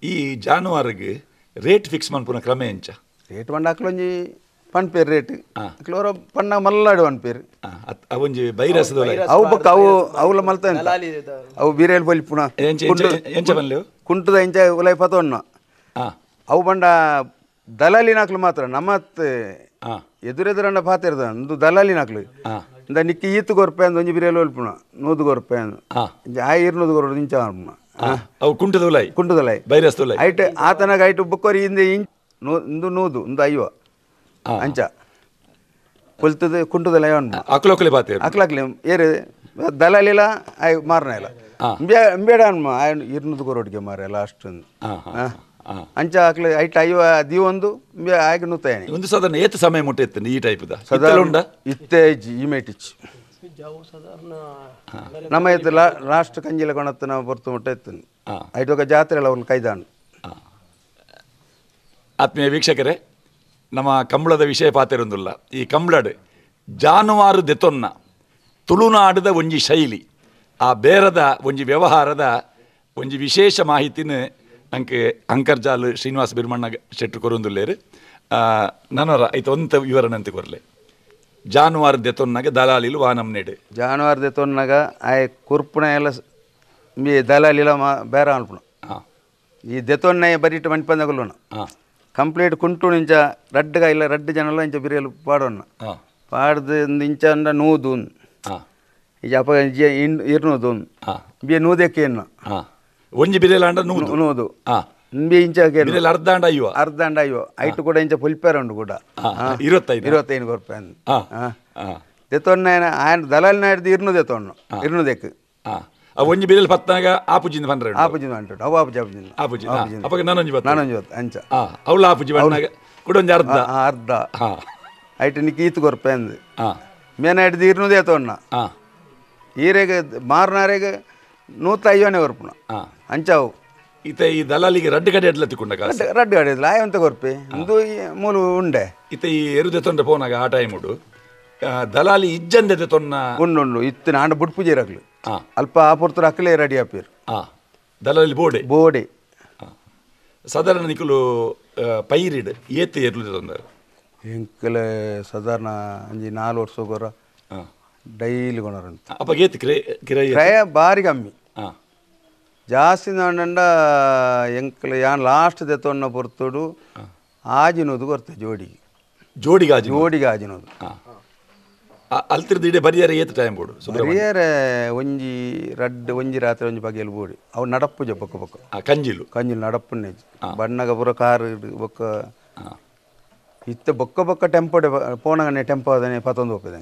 ಈ ಜಾನುವಾರುಗೆ rate fix ಮನ್ಪುನ ಕ್ರಮ ಎಂಚ? ರೇಟ್ ಪಂಡ ಅಕ್ಲೊಂಜಿ ಪನ್ಪೇರು ರೇಟ್ ಅಕ್ಲೋರ ಪಣ್ಣ ಮಲ್ಲಾಡು ಪನ್ಪೇರು. ಅವೊಂಜಿ ಬೈರಸದ ಅವು ಬೊಕ್ಕ ಅವು ಅವುಲ ಮಲ್ತ ಅವು ಬೀರೇಲ್ ಬೊಲಿಪುನ ಎಂಚ ಬನ್ಲೇವು ಕುಂಟುದ ಇಂಚ ಉಲೈ ಪತೊನ್ನ ಅವು ಪಂಡ ದಲಾಲಿನಾಕ್ಲು ಮಾತ್ರ ನಮ್ಮತ್ ಎದುರೆದುರನ್ನ ಪಾತಿರ್ದ ಒಂದು ದಲಾಲಿನಾಕ್ಲು ಇಂದ ನಿಕ್ಕಿ ಈತು ಕೊರ್ಪೆ ಅಂದ್ ಒಂಜಿ ಬಿರಿಯಲ್ ಒಲ್ಪುನ ನೂದು ಕೊರ್ಪೆ ಅಂದ್ ಆ ಇರ್ನೂದು ಕೊರೋಡು ಇಂಚ ಅನ್ಪುನ ಅವು ಕುಂಟದ ಉಲೈ ಕುಂಟುದಲೈ ಬೈರಸ್ದ ಉಲೈ ಐಟ್ ಆತನಾಗ ಐಟ್ ಬೊಕ್ಕೊರಿ ಇಂದೆ ಇಂಚ್ ಇಂದು ನೂದು ಇಂದು ಐವ ಅಂಚ ಕೊಲ್ತದ ಕುಂಟುದಲೈ ಅನ್ಪುನ ಅಕ್ಲೊಕ್ಲೆ ಪಾತೆ ಅಕ್ಲಕ್ಲೆ ಏರು ದಲಾಲಿಲ ಆಯ್ ಮಾರನ ಇಲ್ಲ ಇಂಬೇಡ ಅನ್ಮ ಆಯ್ ಇರ್ನೂದು ಕೊರೋಡಿಗೆ ಮಾರೆ ಲಾಸ್ಟ್ ಅಂಚ ಅಕ್ಲೆ ಐಟ್ ಐವ ದೀವೊಂದು ಆಯ್ಕೆ ನೂತಾಯನಿ ಒಂದು ಸಾಧಾರಣ ಏತ್ ಸಮಯ ಮುಟ್ಟೆ ಇತ್ತು ಈ ಟೈಪ್ ಸಾಧಾರಣ ಇತ್ತೆ ಈ ಮೇಟಿಚ್ ನಮ್ಮ ಇತ್ತು ಲಾಸ್ಟ್ ಕಂಜಿಲ ಕೊಣತ್ತು ನಾವು ಪೊರ್ತು ಮುಟ್ಟೆ ಇತ್ತು ಐಟ್ ఒక ಜಾತ್ರೆ ಎಲ್ಲ ಒಂದು ಕೈದಾಂಡು. ಆತ್ಮೀಯ ವೀಕ್ಷಕರೇ, ನಮ್ಮ ಕಂಬಳದ ವಿಷಯ ಪಾತಿರೊಂದುಲ್ಲ. ಈ ಕಂಬಳಡ್ ಜಾನುವಾರು ದೆತೊನ್ನ ತುಳುನಾಡದ ಒಂಜಿ ಶೈಲಿ, ಆ ಬೇರದ ಒಂಜಿ ವ್ಯವಹಾರದ ಒಂಜಿ ವಿಶೇಷ ಮಾಹಿತಿನ ಅಂಕೆ ಅಂಕರ್ಜಾಲ್ ಶ್ರೀನಿವಾಸ ಬಿರ್ಮಣ್ಣ ಶೆಟ್ರು ಕೊರೊಂದುಲ್ಲೇರು. ನನರ ಐತ ಒಂತ ವಿವರಣೆ ಅಂತ ಕೊರಲೆ. ಜಾನುವಾರು ದೆತೊನ್ನಾಗ ದಲಾಲಿಲು ವಾನಂ ನೆಡು ಜಾನುವಾರು ದೆತೊನ್ನಾಗ ಆಯ್ ಕುರ್ಪುಣ ಎಲ್ಲ ದಲಾಲಿಲ ಬೇರೆ ಅನ್ಪುಣ ಈ ದೆತೊನ್ನ ಬರೀಟ್ ಮಣಿಪಂದಗುಲುನ ಕಂಪ್ಲೀಟ್ ಕುಂಟು ಇಂಚ ರಡ್ಡುಗ ಇಲ್ಲ ರಡ್ಡು ಜನಲ ಇಂಚ ಬಿರಿಯಲು ಪಾಡೋಣ ಪಾಡ್ದು ಇಂಚ ಅಂಡ ನೂದು ಇಂಚ ಅಪ್ಪ ಇರ್ನೂದು ಬಿ ನೂದಕ್ಕೆ ಇನ್ನು ಒಂಜಿ ಬಿರಿಯಲ ಅಂಡ ನೂದು ನೂದು ಇಂಬಿ ಇಂಚ ಬಿರಿಯಲ ಅರ್ಧ ಅಂಡ ಐವ ಅರ್ಧ ಅಂಡ ಐವ ಐಟು ಕೂಡ ಇಂಚ ಪೊಲ್ಪೇರ ಉಂಡು ಕೂಡ 25 25 ಕೊರ್ಪೆ ದೆತೊನ್ನ ఆయన ದಲಾಲಿನ ಹಿಡ್ದು ಇರ್ನೂದೆ ತೊಣ್ಣು ಇರ್ನೂದೆಕ್ ಒಂಜಿ ಬಿರಿಯಲ್ ಪತ್ತಾಗ ಆಪುಜಿಂದ ಪಂಡ್ರೆ ಆಪುಜಿಂದ ಅಂಟು ಅವು ಆಪುಜಿ ಆಪುಜಿಂದ ಆಪುಜಿ ಅಪ್ಪಗ ನಾನೊಂಜಿ ಬತ್ತ ನಾನೊಂಜಿ ಬತ್ತ ಅಂಚ ಅವಳು ಆಪುಜಿ ಬಣ್ಣಾಗ ಕೂಡ ಒಂಜಿ ಅರ್ಧ ಅರ್ಧ ಐಟು ನಿಕ್ಕಿ ಈತು ಕೊರ್ಪೆ ಅಂದು ಮೇನ ಹಿಡ್ದು ಇರ್ನೂದೆ ತೊಣ್ಣ ಈರೆಗೆ ಮಾರ್ನಾರೆಗೆ ನೂತ ಐವನೇ ಕೊರ್ಪುಣ ಅಂಚಾವು ಇತ ಈ ದಲಾಲಿಗೆ ರಡ್ಡು ಗಡಿ ಅಡ್ಲ ತಿಕ್ಕೊಂಡ ಕಾಸು ರಡ್ಡು ಗಡಿ ಅಡ್ಲ ಆಯಂತ ಕೊರ್ಪೆ ಇಂದು ಮೂಲು ಉಂಡೆ ಇತ ಈ ಎರುದೆ ತೊಂದ್ರೆ ಪೋನಾಗ ಆ ಟೈಮ್ ಉಡು ದಲಾಲಿ ಇಜ್ಜಂದೆ ತೊನ್ನ ಉಂಡು ಉಂಡು ಇತ್ತು ನಾಂಡ ಬುಡ್ಪು ರಕ್ಲು ಅಲ್ಪ ಆ ಪೊರ್ತರು ಅಕ್ಕಲೇ ರೆಡಿ ಆಪೀರು ದಲಾಲಿ ಬೋಡೆ ಬೋಡೆ ಸಾಧಾರಣ ನಿಕುಲು ಪೈರಿಡ್ ಏತ್ ಎರುದೆ ತೊಂದರೆ ಎಂಕಲೆ ಸಾಧಾರಣ ಅಂಜಿ 4 ವರ್ಷ ಗೊರ ಡೈಲಿ ಕೊನರಂತ ಅಪ್ಪ ಏತ್ ಕ್ರಯ ಭಾರಿ ಕಮ್ಮಿ ಜಾಸ್ತಿ ನಾಂಡ ಎಂಕಲೆ ಯಾನ್ ಲಾಸ್ಟ್ ದೆತೊನ್ನ ಪೊರ್ತುಡು ಆಜಿನೋದು ಕೊರ್ತೆ ಜೋಡಿಗೆ ಜೋಡಿಗೆ ಜೋಡಿಗೆ ಆಜಿನೋದು ಅಲ್ತಿರ್ದು ಇಡೀ ಬರಿಯರೆ ಏತ್ ಟೈಮ್ ಬೋಡು ಬರಿಯರೆ ಒಂಜಿ ರಡ್ಡು ಒಂಜಿ ರಾತ್ರಿ ಒಂಜಿ ಬಗೆಯಲ್ಲಿ ಬೋಡಿ ಅವು ನಡಪ್ಪುಜ ಬೊಕ್ಕ ಬೊಕ್ಕ ಕಂಜಿಲು ಕಂಜಿಲು ನಡಪ್ಪುನೆ ಬಣ್ಣಗ ಪೂರ ಕಾರ್ ಬೊಕ್ಕ ಇತ್ತ ಬೊಕ್ಕ ಬೊಕ್ಕ ಟೆಂಪೋ ಪೋನಗನೆ ಟೆಂಪೋ ಅದನೆ ಪತ್ತೊಂದು ಹೋಗ್ತದೆ.